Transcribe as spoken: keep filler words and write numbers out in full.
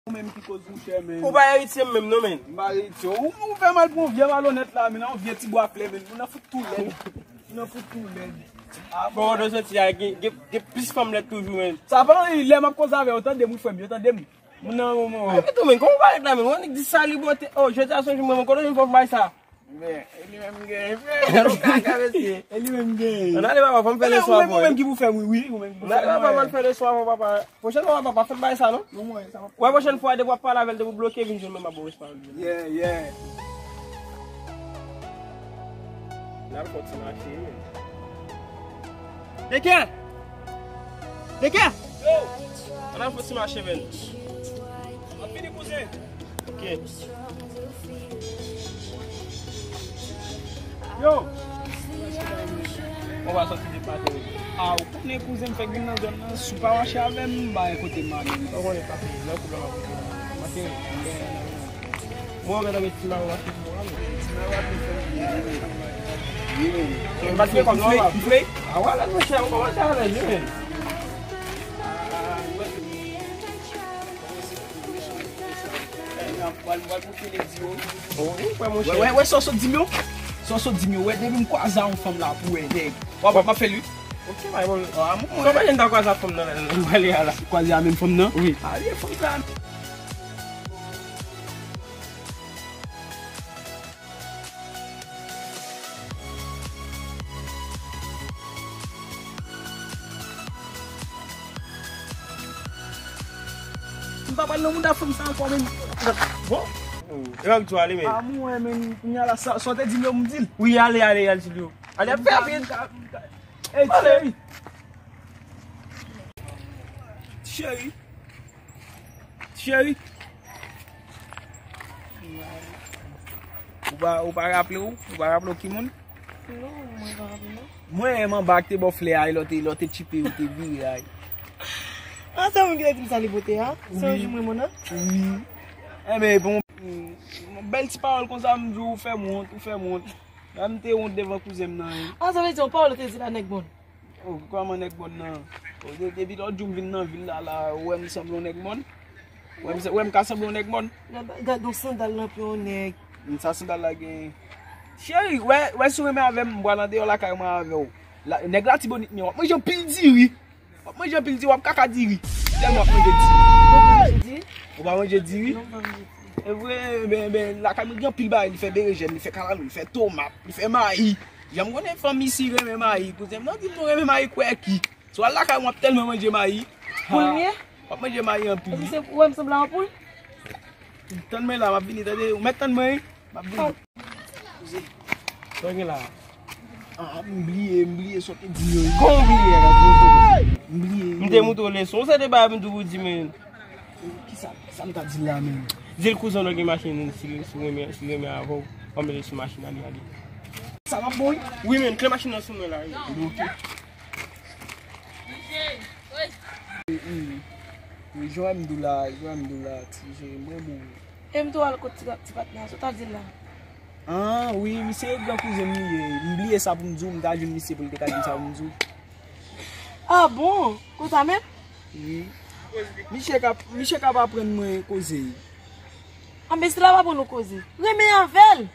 Ou menm ki koz mouchè, men. Ou pa eritye m menm non, men. M pa eritye. Ou, ou fè mal pou yon vye malonèt la, men, yon vye ti bwa flè, men. Moun nan fout tou lèd. Moun nan fout tou lèd. Ah, bon, kote w soti a, gen, gen, gen plis fanm lèd toujou, men. Sa pa anyen, lè m ap koze avè yo, tande m, wi, frè m, yo tande m. Moun nan, moun, moun. Epi tou, men, kòman ou pa ret la, men? Yon nèg di sali bote. Oh, jodi a se yon jou mwen, men kote w jwenn fanm bay sa? Men, e li menm genyen, frè. Ou kaka, mesye. E li menm genyen. Ann ale, papa, fò m fè leson avè w. Ou menm ki pou fè, wi, wi, ou menm ki pou fè. Ann ale, papa, fò m fè leson avè w, papa. Pwochèn fwa, papa, fè m bay sa, non? Non, mwen, sa va. Wè, pwochèn fwa, depi w ap pale avè l, depi w bloke, vin jwenn mwen, m ap ba w responsablite. Yeah, yeah. N al fè ti mache, wi. Deken! Deken! Yo! Ann al fè ti mache, men. M ap vini, kouzen. Ok. Yo! Ou va sòti de pate, wi. Ah, ou konnen kouzen m fèk vin nan zòn nan, si w pa mache avè m, m pa gen kote m ale. Ou konnen pase, lè w koupè m ap rete. Mache, m gen. Mwen, mwen, mwen, ti mawon ap fè mwen. M pa t gen kòb non, m fle. Ah, wala, monchè, ou kòmanse avè l, wi, men. Wè, wè, wè, sa w sot di m yo. Sa w sot di m yo. Wè, depi m kwaze a yon fanm la pou wè, nèg. W ap, w ap fè l, wi. Ok, bay, bon. Ah, mwen. Sa w pa janm ta kwaze a fanm nan, lè m pale a la. Kwaze a menm fanm nan? Wi. Ah, li fanm sa. M pa pral nan mouda fanm sa ankò, men. Bon. E wè m tou ale, men. Ah, mwen, men, kounye a la, sa, sa w te di m yo, m di l. Wi, ale, ale, al di l yo. Ale, fè rapid. Ey, cheri. Cheri. Cheri. Ou pa, ou pa raple w? Ou pa raple w ki moun? Non, mwen pa raple non. Mwen menm anba k te ba w flè a, lè w te, lè w te tchipe, ou te vire a. Ah, se moun ki te di m sa li pote a? Se yon jou mwen moun nan? Wi. Enben, bon, yon bèl ti pawòl konsa, m di w, ou fè m wont, ou fè m wont. Lè m te wont devan kouzen m nan. Ah, sa vle di yon pawòl ou te di la, nèg bon. Oh, kòman nèg bon nan? Oh, de-, depi lòt jou m vin nan vil la, la, ou wè m sanble yon nèg mòn? Ou wè m, ou wè m ka sanble yon nèg mòn? Gad, gad yon sandal nan pye yon nèg. M sa sandal la gen. Cheri, wè, wè si w renmen avè m, m pral andeyò lakay mwen avè w. La, nèg Latibonit men, w ap manje anpil diri. W ap manje anpil diri, w ap kaka diri. Tèlman w ap manje diri. Ou pa manje diri? Non, m pa manje diri. E vre, men, men, lakay mwen gen anpil bagay, li fè berejèn, li fè kalalou, li fè tomat, li fè mayi. Jan m konnen fanm isi renmen mayi, kouzen m nan di m nou renmen mayi kwèki. Si w al lakay mwen, w ap tèlman manje mayi. Poul m ye? W ap manje mayi anpil. Epi se ou wè m sanble a yon poul? Tann mwen la, m ap vini, tande, ou mèt tann mwen, wi. M ap vini. Sa w gen la? Ah, m bliye, m bliye sa w te di m yo, wi. Kòman w bliye, la? M bliye. M te montre w leson, se te bagay m toujou di, men. Kisa, kisa m ta di l la menm? Di l kouzen w gen machin, si, si renmen, si renmen avè w, w ap mete sou machin, ale, ale. Sa va bon, wi? Wi, men, kle machin nan sou mwen la, wi. Ok. Wi, jan m di w la, jan m di w la, ti jere, mwen bon. E m tou al kot ti, ti patnè a, sa w ta di l la? Ah, wi, misye gran kouzen m li ye. M bliye sa pou m di w, m ta jwenn misye pou l te ka di m sa pou m di w. Ah bon? Konsa menm? Wi. Misye k ap, misye k ap aprann mwen koze. Anben, si l ap aprann ou koze, renmen avè l.